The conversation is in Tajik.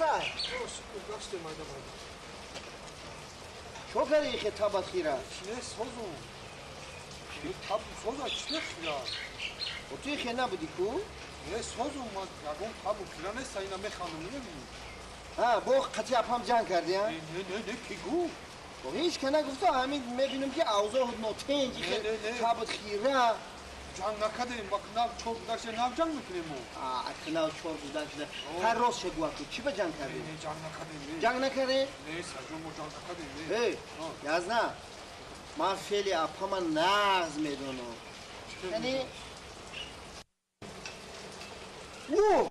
Сай. Гаштем майда майда. Чо карди хе табат хира? Не созум. Таб соза чӣ хира? О ту хе набуди ку? Не созум, ман ягон табу хира нест, ина механдам, намебинӣ? Ҳа, бо қати апам ҷанг карди, а? Не, не, не, не, ки гуфт? Бо ҳеч ка нагуфта, ҳамин мебинам ки авзоъ нотинҷ хе табат хира. Ҷанг накардем, ба нав чор гузашта нав ҷанг мекунем мо. А, нав чор гузашта. Ҳар рост шагӯ ку, чӣ ба ҷанг кардем? Не, ҷанг накардем. Ҷанг накардем? Не, саҷон, мо ҷанг накардем. Эй, язна. Ман феъли апама нағз медонам. Яъне О!